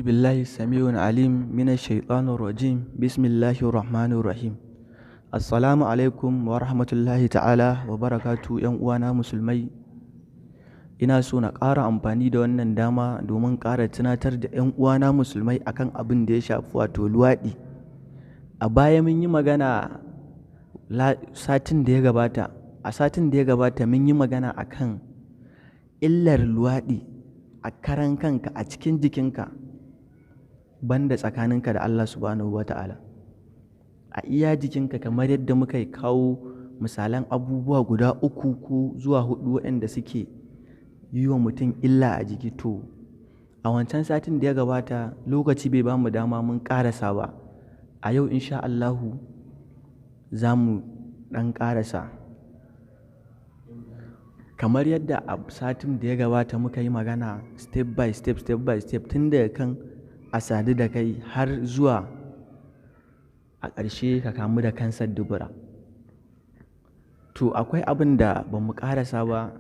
Billahi samiun alim mina shaitanir rajim. Bismillahir rahmanir rahim. Assalamu alaikum wa rahmatullahi ta'ala wa barakatu, yan uwana musulmai. Ina so na ƙara amfani da wannan dama domin ƙara tunatar da yan uwana musulmai akan abin da ya shafi, wato luwaɗi. A baya mun yi magana satin da ya gabata. A satin da ya gabata mun yi magana akan illar luwaɗi a karan kanka, a cikin jikinka, banda tsakaninka da Allah subhanahu wa ta'ala. A iya jikinka, kamar yadda muka kawo misalan abubuwa guda uku ko zuwa hudu waɗanda suke yi wa mutum illa a jiki. To, a wancan satin da ya gabata lokaci bai bamu dama mun ƙarasa ba. A yau insha Allahu za mu ɗan ƙarasa. Kamar yadda a satin da ya gabata muka yi magana step by step, step by step, tun daga kan a sadu da kai har zuwa a ƙarshe ka kamu da kansar dubura. To, akwai abin da ba mu ƙarasa ba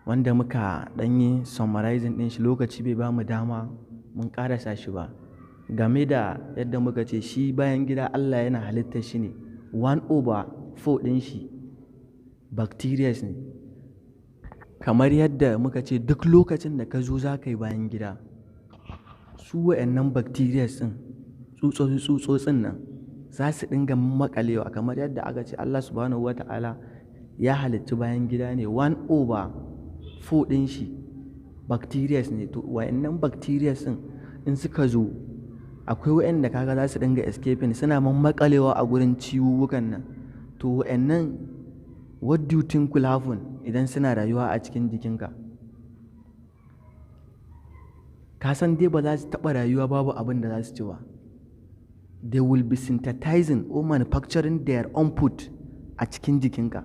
wanda muka ɗan yi summarizing ɗin shi, lokaci bai ba mu dama mun ƙarasa shi ba. Game da yadda muka ce shi bayan gida Allah yana halittar shi ne 1/4 ɗin shi bacteria ne. Kamar yadda muka ce, duk lokacin da ka zo za ka yi bayan gida, su wa'annan bacteria ɗin, tsutsotsin nan, za su dinga makalewa. Kamar yadda aka ce Allah subhanahu wa ta'ala ya halicci bayan gida ne 1/4 ɗin shi bacteria ne. To, wa'annan bacteria ɗin in suka zo, akwai wa'anda kaga za su dinga escaping, suna makalewa a gurin ciwuwukan nan. To, wa'annan, what do you think will happen idan suna rayuwa a cikin jikinka? Ka san dai ba za su taɓa rayuwa babu abin da za su ci ba. They will be synthesizing or manufacturing their own food a cikin jikinka.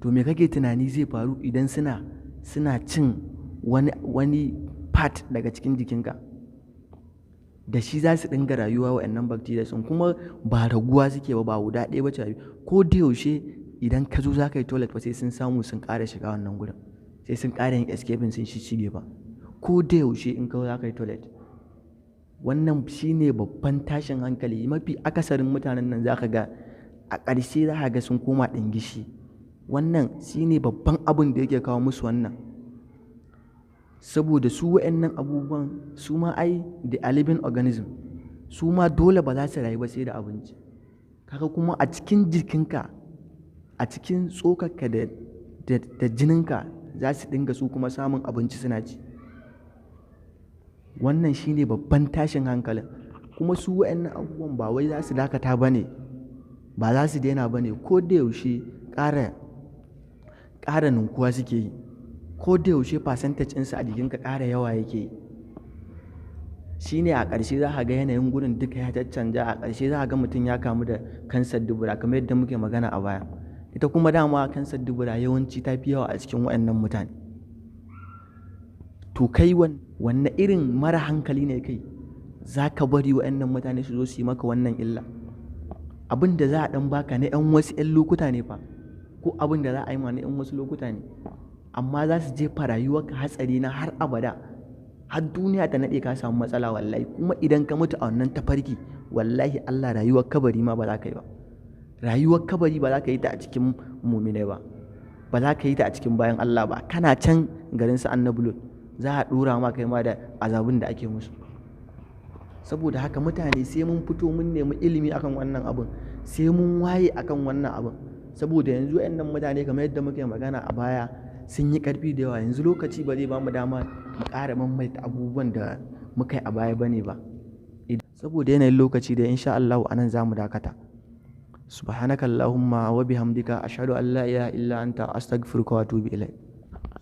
To, me kake tunani zai faru idan suna cin wani part daga cikin jikinka? Da shi za su dinga rayuwa wa'annan bacteria sun, kuma ba raguwa suke ba, ba guda ɗaya ba ce. Ko da yaushe idan ka zo za ka yi toilet ba, sai sun samu sun ƙara shiga wannan gurin, sai sun ƙara yin escaping, sun shige ba. Ko da yaushe in ka zo za ka yi toilet. Wannan shine babban tashin hankali. Mafi akasarin mutanen nan za ka ga a ƙarshe za ka ga sun koma ɗingishi. Wannan shine babban abin da yake kawo musu wannan, saboda su wa'annan abubuwan su ma ai the a living organism, su ma dole ba za su rayu ba sai da abinci. Kaga kuma a cikin jikinka, a cikin tsokarka da jininka za su dinga su kuma samun abinci suna ci. Wannan shine babban tashin hankalin. Kuma su wa'annan abubuwan ba wai za su dakata ba ne, ba za su daina ba ne. Ko da yaushe ƙara ninkuwa suke yi. Ko da yaushe percentage ɗinsu a jikinka ƙara yawa yake yi. Shi ne a ƙarshe za ka ga yanayin gurin duka ya caccanja. A ƙarshe za ka ga mutum ya kamu da kansar dubura, kamar yadda muke magana a baya. Ita kuma dama kansar dubura yawanci ta fi yawa a cikin waɗannan mutane. To, kai wanne irin mara hankali ne kai za ka bari waɗannan mutane su zo su yi maka wannan illa? Abin da za a ɗan baka na 'yan wasu 'yan lokuta ne fa, ko abin da za a yi ma na 'yan wasu lokuta ne, amma za su jefa rayuwarka hatsari na har abada, har duniya ta naɗe, ka samu matsala wallahi. Kuma idan ka mutu a wannan tafarki, wallahi Allah, rayuwar kabari ma ba za ka yi ba. Rayuwar kabari ba za ka yi ta a cikin muminai ba, ba za ka yi ta a cikin bayan Allah ba. Kana can garin su Annabi Lut, za a ɗora ma kai ma da azabun da ake musu. Saboda haka mutane, sai mun fito mun nemi ilimi akan wannan abun, sai mun waye akan wannan abun, saboda yanzu wayannan mutane, kamar yadda muke magana a baya, sun yi ƙarfi da yawa. Yanzu lokaci ba zai ba mu dama mu ƙara maimaita abubuwan da muka yi a baya bane ba, saboda yanayin lokaci da insha Allah anan za mu dakata. Subhanakallahumma wa bihamdika, ashhadu an la ilaha illa anta, astaghfiruka wa atubu ilaik.